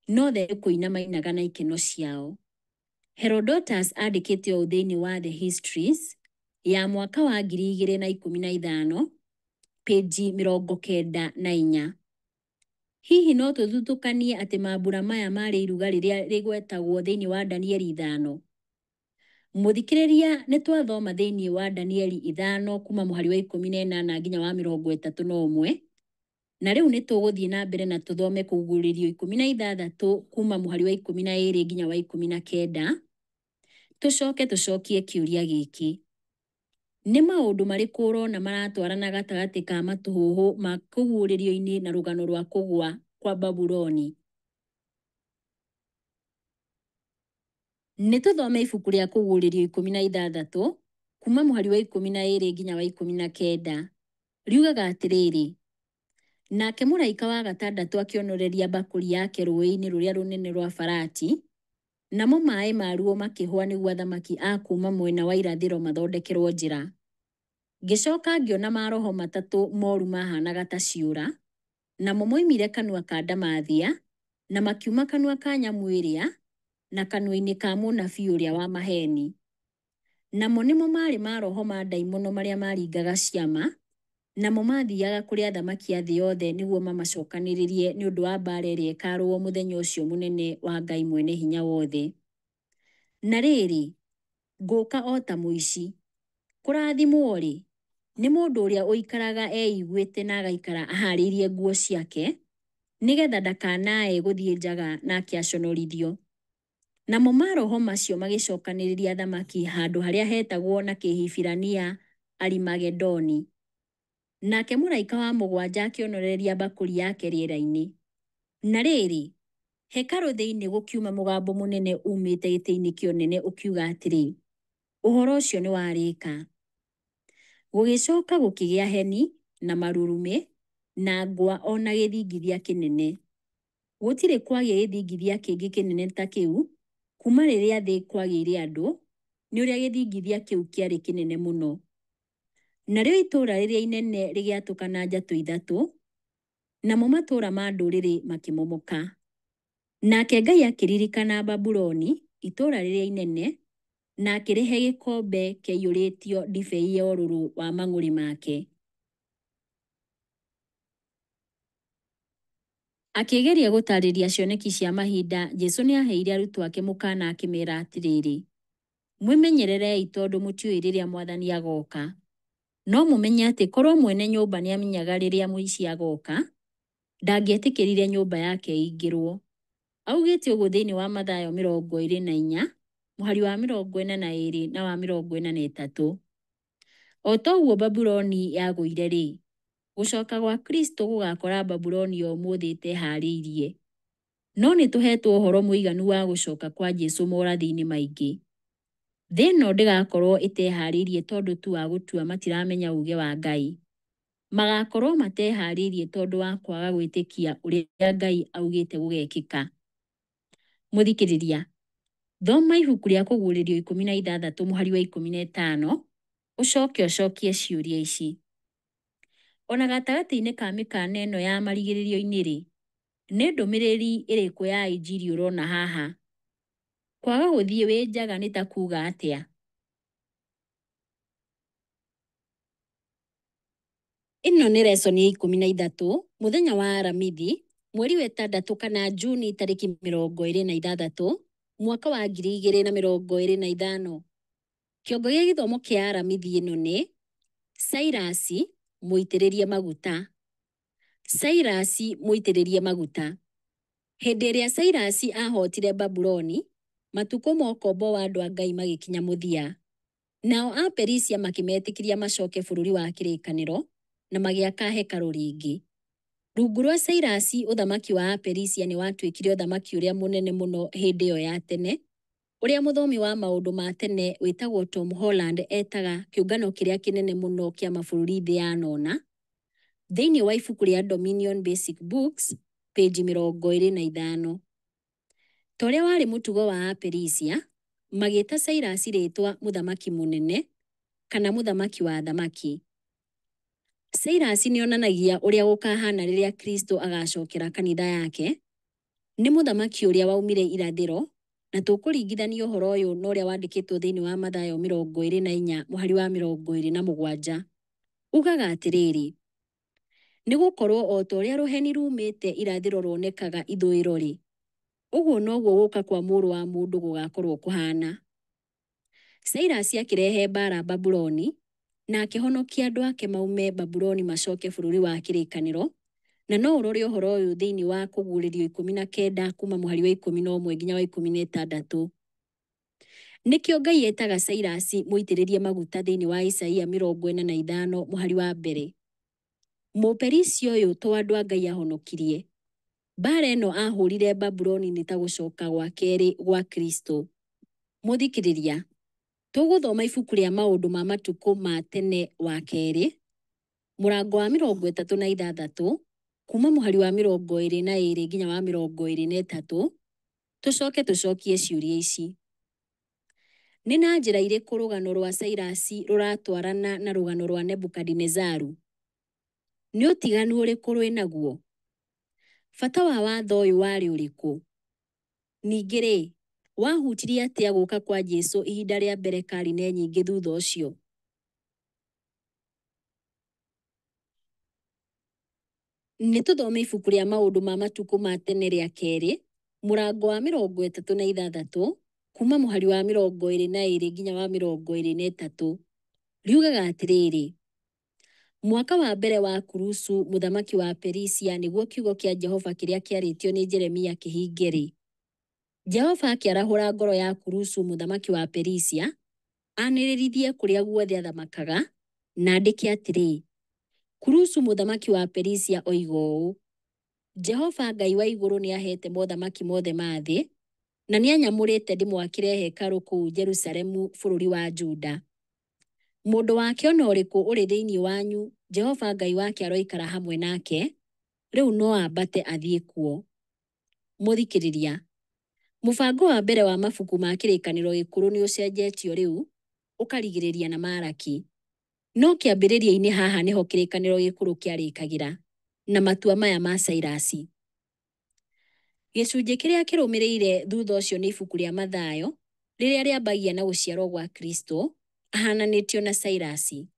no othe nĩ kũina mainaga na ikeno ciao. Herodotus andĩkĩte ũũ thĩinĩ wa The Histories ya mwaka wa 2015, pĩnji 94. Hihi no tũthutũkanie atĩ mambura maya marĩ iruga rĩrĩa rĩgwetagwo thĩinĩ wa Danieli 5? Mũthikĩrĩria, nĩ twathoma thĩinĩ wa Danieli 5 kuma mũhari wa 18 nginya wa 31, na rĩu nĩ tũgũthiĩ na mbere na tũthome Kũguũrĩrio 16 kuma mũhari wa 12 nginya wa 19, tũcoke tũcokie kĩũria gĩkĩ. Nĩ maũndũ marĩkũ ũrona maratwarana gatagatĩ ka matũhũhũ ma Kũguũrĩrio-inĩ na rũgano rwa kũgũa kwa Babuloni? Nĩ tũthome ibuku rĩa Kũguũrĩrio 16 kuma mũhari wa 12 nginya wa 19. Riugaga atĩrĩrĩ, nake mũraika wa gatandatũ akĩonoreria mbakũri yake rũũĩ-inĩ rũrĩa rũnene rwa Farati, namo maĩ maruo makĩhũa nĩguo athamaki a kuuma mwena wa irathĩro mathondekerwo njĩra. Ngĩcoka ngĩona maroho matatũ moru mahanaga ta ciũra, namo moimire kanua ka ndamathia, na makiuma kanua ka nyamũ ĩrĩa, na kanua-inĩ ka mũnabii ũrĩa wa maheeni. Namo nĩmo maarĩ maroho ma ndaimono marĩa maringaga ciama, namo maathiaga kũrĩ athamaki a thĩ yothe nĩguo mamacokanĩrĩrie nĩ ũndũ wa mbaara ĩrĩa ĩkaarũo mũthenya ũcio mũnene wa Ngai Mwene-Hinya-Wothe. Na rĩrĩ, ngũũka o ta mũici. Kũrathimwo-rĩ, nĩ mũndũ ũrĩa ũikaraga eiguĩte na agaikara ahaarĩirie nguo ciake, nĩgetha ndakanae gũthiĩ njaga nake aconorithio. Namo maroho macio magĩcokanĩrĩria athamaki handũ harĩa hetagwo na Kĩhibirania Arimagedoni. Nake mũraika wa mũgwanja akĩonoreria mbakũri yake rĩera-inĩ. Na rĩrĩ, hekarũ thĩinĩ gũkiuma mũgambo mũnene uumĩte gĩtĩ-inĩ kĩa ũnene ũkiuga atĩrĩ, ũhoro ũcio nĩ warĩka. Gũgĩcoka gũkĩgĩa heni, na marurumĩ, na ngwa o na gĩthingithia kĩnene. Gũtirĩ kwagĩa gĩthingithia kĩngĩ kĩnene ta kĩu kuma rĩrĩa thĩ kwagĩire andũ, nĩ ũrĩa gĩthingithia kĩu kĩarĩ kĩnene mũno. Narĩo itũũra rĩrĩa inene rĩgĩatũkana njatũ ithatũ, namo matũũra ma ndũrĩrĩ makĩmomoka. Nake Ngai akĩririkana Babuloni, itũũra rĩrĩa inene, na akĩrĩhe gĩkombe kĩaiyũrĩtio ndibei ya ũrũrũ wa mang'ũrĩ make. Akĩgeria gũtaarĩria cioneki cia mahinda, Jesũ nĩaheire arutwo ake mũkaana akĩmeera atĩrĩrĩ, Mwĩmenyererei tondũ mũtiũĩ rĩrĩa Mwathani agooka. No mũmenye atĩ korwo mwene nyũmba nĩamenyaga rĩrĩa mũici agooka, ndangĩetĩkĩrire nyũmba yake ĩingĩrwo. Augĩte ũguo thĩinĩ wa Mathayo 24, mũhari wa 42 na wa 43. O ta ũguo Babuloni yagũire-rĩ, gũcoka gwa Kristo gũgakora Babuloni ya ũmũthĩ ĩteharĩirie. No nĩ tũhetwo ũhoro mũiganu wa gũcoka kwa Jesu morathi-inĩ maingĩ. Thĩ ĩno ndĩgakorwo ĩteharĩirie tondũ tu wa gũtua matiramenya uuge wa Ngai. Magakorwo mateharĩirie tondũ wa kwaga gwĩtĩkia ũrĩa Ngai augĩte gũgekĩka. Mũthikĩrĩria, thoma ibuku rĩa Kũguũrĩrio 16 mũhari wa 15, ũcoke ũcokie ciũria ici. Ona gatagatĩ-inĩ ka mĩkana ĩno ya marigĩrĩrio-inĩ rĩ, nĩ ndũmĩrĩri ĩrĩkũ ya injiri ũrona haha? Kwaga gũthiĩ wĩ njaga nĩ ta kuuga atĩa? Ĩno nĩ lesson ya 13, mũthenya wa Aramithi, mweri wa ĩtandatũ kana Juni tarĩki 26, mwaka wa 2025. Kĩongo gĩa gĩthomo kĩa Aramithi ĩno nĩ Cairasi mũitĩrĩrie maguta. Cairasi mũitĩrĩrie maguta. Hĩndĩ ĩrĩa Cairasi ahootire Babuloni, matukũ ma ũkombo wa andũ a Ngai magĩkinya mũthia. Nao Aperisia makĩmetĩkĩria macoke bũrũri wa kĩrĩkanĩro na magĩaka hekarũ rĩngĩ. Rungu rwa Cairasi, ũthamaki wa Aperisia nĩ watuĩkire ũthamaki ũrĩa mũnene mũno hĩndĩ ĩyo ya tene, ũrĩa mũthomi wa maũndũ ma tene wĩtagwo Tom Holland etaga kĩũngano kĩrĩa kĩnene mũno kĩa mabũrũri thĩ yanona, thĩinĩ wa ibuku rĩa Dominion Basic Books, page 25. Ta ũrĩa warĩ mũtugo wa Aperisia, magĩta Cairasi rĩĩtwa mũthamaki mũnene kana mũthamaki wa athamaki. Cairasi nĩ onanagia ũrĩa gũkahana rĩrĩa Kristo agacokera kanitha yake. Nĩ mũthamaki ũrĩa waumire irathĩro, na tũkũringithania ũhoro ũyũ na ũrĩa wandĩkĩtwo thĩinĩ wa Mathayo 24 mũhari wa 27. Ugaga atĩrĩrĩ, nĩ gũkorwo o ta ũrĩa rũheni rumĩte irathĩro ruonekaga ithũĩro-rĩ, ũguo noguo gũka kwa Mũrũ wa Mũndũ gũgakorwo kũhaana. Cairasi akĩrehe mbaara Babuloni, na akĩhonokia andũ ake maume Babuloni macoke bũrũri wa kĩrĩkanĩro, na no ũrore ũhoro ũyũ thĩinĩ wa Kũguũrĩrio 19 kuma mũhari wa 11 nginya wa 16. Nĩkĩo Ngai etaga Cairasi mũitĩrĩrie maguta thĩinĩ wa Isaia 45 mũhari wa mbere. Mũperisia ũyũ to andũ a Ngai ahonokirie. Mbaara ĩno ahũrire Babuloni nĩ ta gũcoka gwa kerĩ gwa Kristo. Mũthikĩrĩria, tũgũthoma ibuku rĩa maũndũ ma matukũ ma tene wa kerĩ, mũrango wa 36, kuma mũhari wa 22 nginya wa 23, tũcoke tũcokie ciũria ici. Nĩ na njĩra irĩkũ rũgano rwa Cairasi rũratwarana na rũgano rwa Nebukadinezaru? Nĩ ũtiganu ũrĩkũ rwĩ naguo? Bata wa watho ũyũ warĩ ũrĩkũ? Ningĩ rĩ, wahutirie atĩa gũka kwa Jesu ihinda rĩa mbere karine nyingĩ thutha ũcio? Nĩ tũthome ibuku rĩa maũndũ ma matukũ ma tene rĩa kerĩ, mũrango wa 36, kuma mũhari wa 22 nginya wa 23. Riugaga atĩrĩrĩ, mwaka wa mbere wa Kurusu mũthamaki wa Perisia nĩguo kiugo kĩa Jehova kĩrĩa kĩarĩtio nĩ Jeremia kĩhinge-rĩ, Jehova akĩarahũra ngoro ya Kurusu mũthamaki wa Perisia, anĩrĩrithie kũrĩa guothe athamakaga, na andĩke atĩrĩ, Kurusu mũthamaki wa Perisia oiga ũũ, Jehova Ngai wa igũrũ nĩaheete mothamaki mothe ma thĩ, na nĩanyamũrĩte ndĩmwakĩre hekarũ kũu Jerusalemu bũrũri wa Juda. Mũndũ wake o na ũrĩkũ ũrĩ thĩinĩ wanyu, Jehova Ngai wake aroikara hamwe nake, rĩu no ambate athiĩ kuo. Mũthikĩrĩria, mũbango wa mbere wa mabuku ma kĩrĩkanĩro gĩkũrũ nĩ ũcenjetio rĩu, ũkarigĩrĩria na Maraki. No kĩambĩrĩria-inĩ haha nĩho kĩrĩkanĩro gĩkũrũ kĩarĩkagĩra, na matua maya ma Cairasi. Gĩcunjĩ kĩrĩa kĩrũmĩrĩire thutha ũcio nĩ ibuku rĩa Mathayo, rĩrĩa rĩambagia na gũciarwo gwa Kristo, ahananĩtio na Cairasi.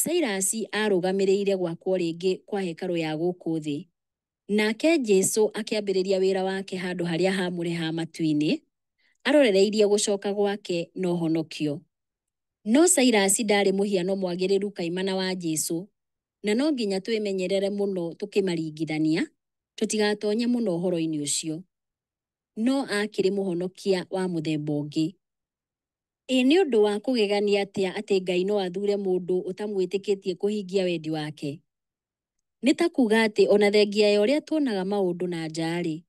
Cairasi arũgamĩrĩire gwakwo rĩngĩ kwa hekarũ ya gũkũ thĩ. Nake Jesu akĩambĩrĩria wĩra wake handũ harĩa haamũre ha matu-inĩ, arorereirie gũcoka gwake na ũhonokio. No Cairasi ndaarĩ mũhiano mwagĩrĩru kaimana wa Jesu, na no nginya twĩmenyerere mũno tũkĩmaringithania tũtigatonye mũno ũhoro-inĩ ũcio. No aakĩrĩ mũhonokia wa mũthemba ũngĩ. Ĩ nĩ ũndũ wa kũgegania atĩa atĩ Ngai no athure mũndũ ũtamwĩtĩkĩtie kũhingia wendi wake? Nĩ ta kuuga atĩ o na thengia ya ũrĩa tuonaga maũndũ na nja-rĩ,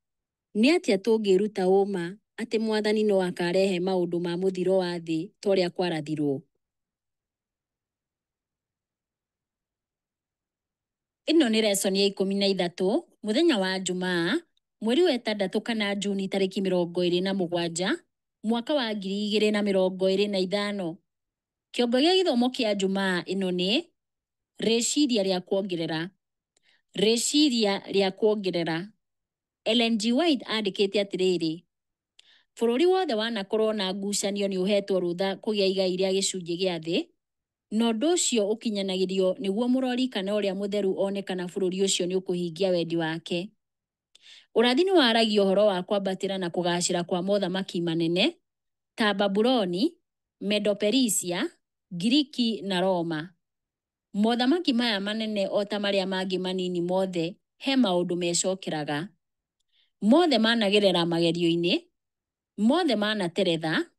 nĩ atĩa tũngĩĩruta ũũma atĩ Mwathani no akarehe maũndũ ma mũthiro wa thĩ ta ũrĩa kwarathirwo? Ĩno nĩ lesson ya 13, mũthenya wa Njumaa, mweri wa ĩtandatũ kana Juni tarĩki 27, mwaka wa 2025. Kĩongo gĩa gĩthomo kĩa Njumaa ĩno nĩ rĩciria rĩa kuongerera. Rĩciria rĩa kuongerera. Ellen G. White andĩkĩte atĩrĩrĩ, bũrũri wothe wanakorwo na ngucanio nĩ ũhetwo rũtha kũgĩa igai rĩa gĩcunjĩ gĩa thĩ, na ũndũ ũcio ũkinyanagĩrio nĩguo mũrori kana ũrĩa mũtheru one kana bũrũri ũcio nĩ ũkũhingia wendi wake. Ũrathi nĩ waragia ũhoro wa kwambatĩra na kũgaacĩra kwa mothamaki manene ta Babuloni, Medo-Perisia, Ngiriki na Roma. Mothamaki maya manene o ta marĩa mangĩ manini mothe he maũndũ mecokeraga. Mothe managerera magerio-inĩ, mothe manateretha,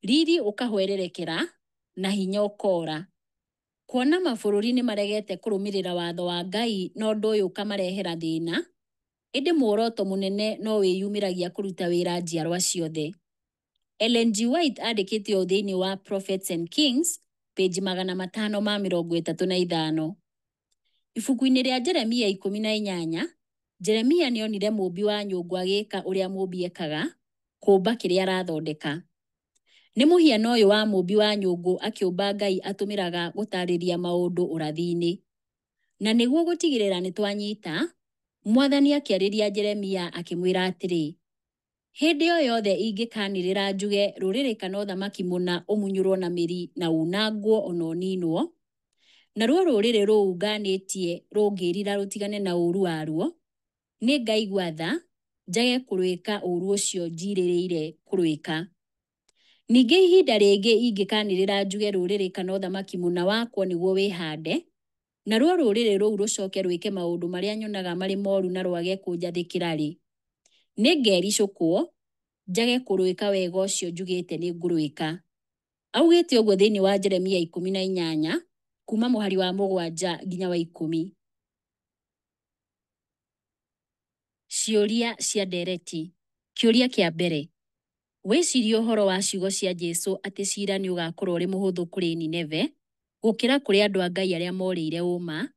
riri ũkahwererekera na hinya ũkoora. Kuona mabũrũri nĩ maregete kũrũmĩrĩra watho wa Ngai na ũndũ ũyũ ũkamarehera thĩna, ĩndĩ muoroto mũnene no wĩyumĩragia kũruta wĩra njiarwa ciothe. Ellen G. White andĩkĩte ũũ thĩinĩ wa Prophets and Kings, page 535. Ibuku-inĩ rĩa Jeremia 18, Jeremia nĩ onire mũũmbi wa nyũngũ agĩka ũrĩa mũũmbi ekaga, kũũmba kĩrĩa arathondeka. Nĩ mũhiano ũyũ wa mũũmbi wa nyũngũ akĩũmba Ngai atũmĩraga gũtaarĩria maũndũ ũrathi-inĩ. Na nĩguo gũtigĩrĩra nĩ twanyita, Mwathani akĩarĩria Jeremia akĩmwĩra atĩrĩ, hĩndĩ o yothe ingĩkanĩrĩra njuge rũrĩrĩ kana ũthamaki mũna ũmunyũrwo na mĩri na unangwo o na ũninwo, naruo rũrĩrĩ rũu nganĩtie rũngĩĩrira rũtigane na ũũru waruo, nĩ ngaigua tha njage kũrwĩka ũũru ũcio njirĩrĩire kũrwĩka. Ningĩ ihinda rĩngĩ ingĩkanĩrĩra njuge rũrĩrĩ kana ũthamaki mũna wakwo nĩguo wĩhande, naruo rũrĩrĩ rũu rũcoke rwĩke maũndũ marĩa nyonaga marĩ moru na rwage kũnjathĩkĩra-rĩ, nĩ ngericũkwo njage kũrwĩka wega ũcio njugĩte nĩ ngũrwĩka. Augĩte ũguo thĩinĩ wa Jeremia 18, kuma mũhari wa 7 nginya wa 10. Ciũria cia ndereti. Kĩũria kĩa mbere. Wĩcirie ũhoro wa ciugo cia Jesu atĩ cira nĩ ũgaakorũo ũrĩ mũhũthũ kũrĩ Nineve gũkĩra kũrĩ andũ a Ngai arĩa morĩire ũũma,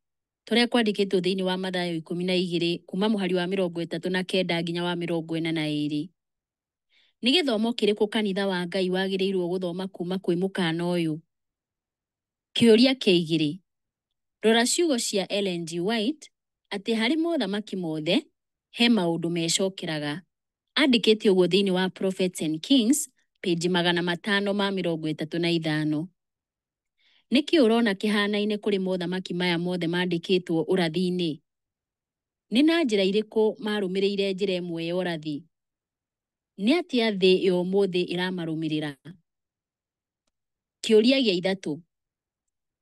ta ũrĩa kwandĩkĩtwo thĩinĩ wa Mathayo 12 kuuma mũhari wa 39 nginya wa 42. Nĩ gĩthomo kĩrĩkũ kanitha wa Ngai wagĩrĩirũo gũthoma kuuma kwĩ mũkaana ũyũ? Kĩũria kĩa igĩrĩ. Rora ciugo cia Ellen G. White atĩ harĩ mothamaki mothe he maũndũ mecokeraga. Andĩkĩte ũguo thĩinĩ wa Prophets and Kings, page 535. Nĩkĩ ũrona kĩhanaine kũrĩ mothamaki maya mothe mandĩkĩtwo ũrathi-inĩ? Nĩ na njĩra irĩkũ marũmĩrĩire njĩra ĩmwe ya ũrathi? Nĩ atĩa thĩ ya ũmũthĩ ĩramarũmĩrĩra? Kĩũria gĩa ithatũ.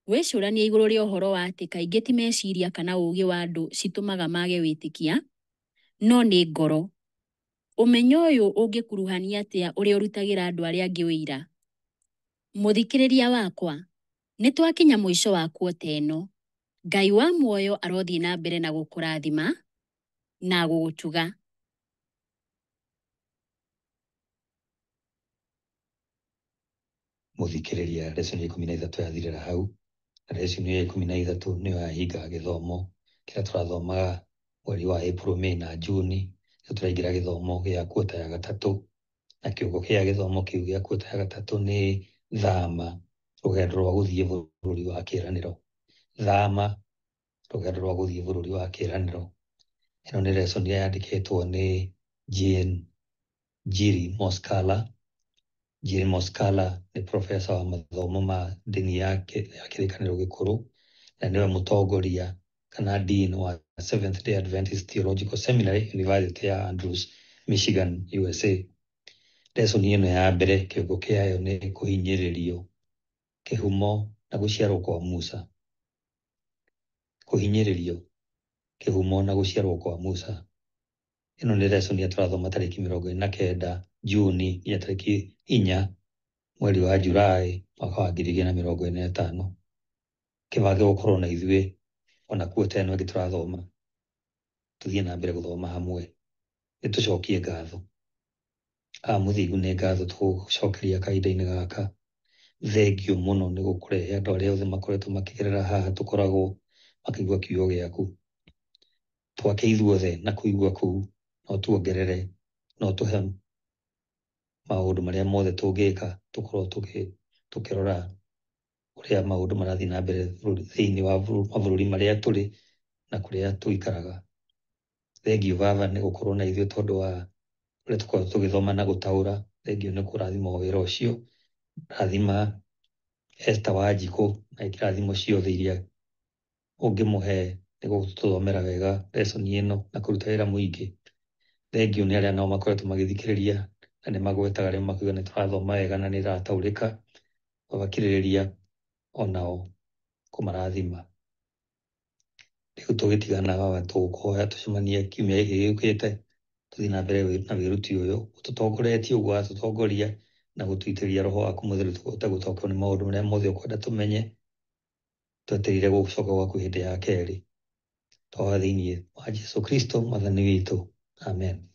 Wĩcũranie igũrũ rĩa ũhoro wa atĩ kaingĩ ti meciria kana ũũgĩ wa andũ citũmaga mage wĩtĩkia, no nĩ ngoro. Ũmenyo ũyũ ũngĩkuruhania atĩa ũrĩa ũrutagĩra andũ arĩa angĩ ũira? Mũthikĩrĩria wakwa, nĩ twakinya mũico wa kuota ĩno. Ngai wa muoyo arothiĩ na mbere na gũkũrathima na gũgũtuga. Mũthikĩrĩria, lesson ya 13 yathirĩra hau, na lesson ya 13 nĩyo yahinga gĩthomo kĩrĩa tũrathomaga mweri wa April, May na June. Rĩu tũraingĩra gĩthomo gĩa kuota ya gatatũ, na kĩongo kĩa gĩthomo kĩu gĩa kuota ya gatatũ nĩ thama rũgendo rwa gũthiĩ bũrũri wa kĩĩranĩro. Thama rũgendo rwa gũthiĩ bũrũri wa kĩĩranĩro. Ĩno nĩ lesson ĩrĩa yandĩkĩtwo nĩ Jane Njiri Moskala. Njiri Moskala nĩ professor wa mathomo ma ndini ya kĩrĩkanĩro gĩkũrũ, na nĩwe mũtongoria kana dean wa Seventh Day Adventist Theological Seminary, University ya Andrews, Michigan, USA. Lesson ĩno ya mbere kĩongo kĩayo nĩ kũhinyĩrĩrio, kĩhumo na gũciarwo kwa Musa. Kũhinyĩrĩrio, kĩhumo na gũciarwo kwa Musa. Ĩno nĩ lesson ĩrĩa tũrathoma tarĩki 29 Juni nginya tarĩki 4 mweri wa Julaĩ mwaka wa 2025. Kĩbange gũkorwo na ithuĩ ona kuo ta ĩno ĩngĩ tũrathoma, tũthiĩ na mbere gũthoma hamwe. Nĩ tũcokie ngatho. A Mũthingu, nĩ ngatho tũgũcokeria kahinda-inĩ gaka. Thengiũ mũno nĩ gũkũrehe andũ arĩa othe makoretwo makĩgerera haha tũkoragwo makĩigua kiugo gĩaku. Twake ithuothe na kũigua kũu, no tuongerere, no tũhe maũndũ marĩa mothe tũngĩka tũkorwo tũkĩrora ũrĩa maũndũ marathiĩ na mbere thĩinĩ wa mabũrũri marĩa tũrĩ na kũrĩa tũikaraga. Thengiũ Baba nĩ gũkorwo na ithuĩ tondũ wa ũrĩa tũkoragwo tũgĩthoma na gũtaũra. Thengiũ nĩ kũrathima wĩra ũcio. Rathima Esther Wanjikũ na irathimo ciothe iria ũngĩmũhe nĩ gũtũthomera wega lesson ĩno na kũruta wĩra mũingĩ. Thengiũ nĩ arĩa nao makoretwo magĩthikĩrĩria na nĩ magwetaga rĩu makiuga nĩ tũrathoma wega na nĩ ĩrataũrĩka. Ũgakirĩrĩria onao kũmarathima. Rĩu tũgĩtigana Baba, tũkũhoya tũcemanie kiumia gĩkĩ gĩũkĩte, tũthiĩ na mbere na wĩruti ũyũ ũtũtongoretie ũguo watũtongoria na gũtũitĩrĩria roho waku mũtheru tũhote gũtaũkĩrwo nĩ maũndũ marĩa mothe ũkwenda tũmenye. Twetereire gũcoka gwaku hĩndĩ ya kerĩ. Twahoya thĩinĩ wa Jesũ Kristo mwathani witũ. Amen.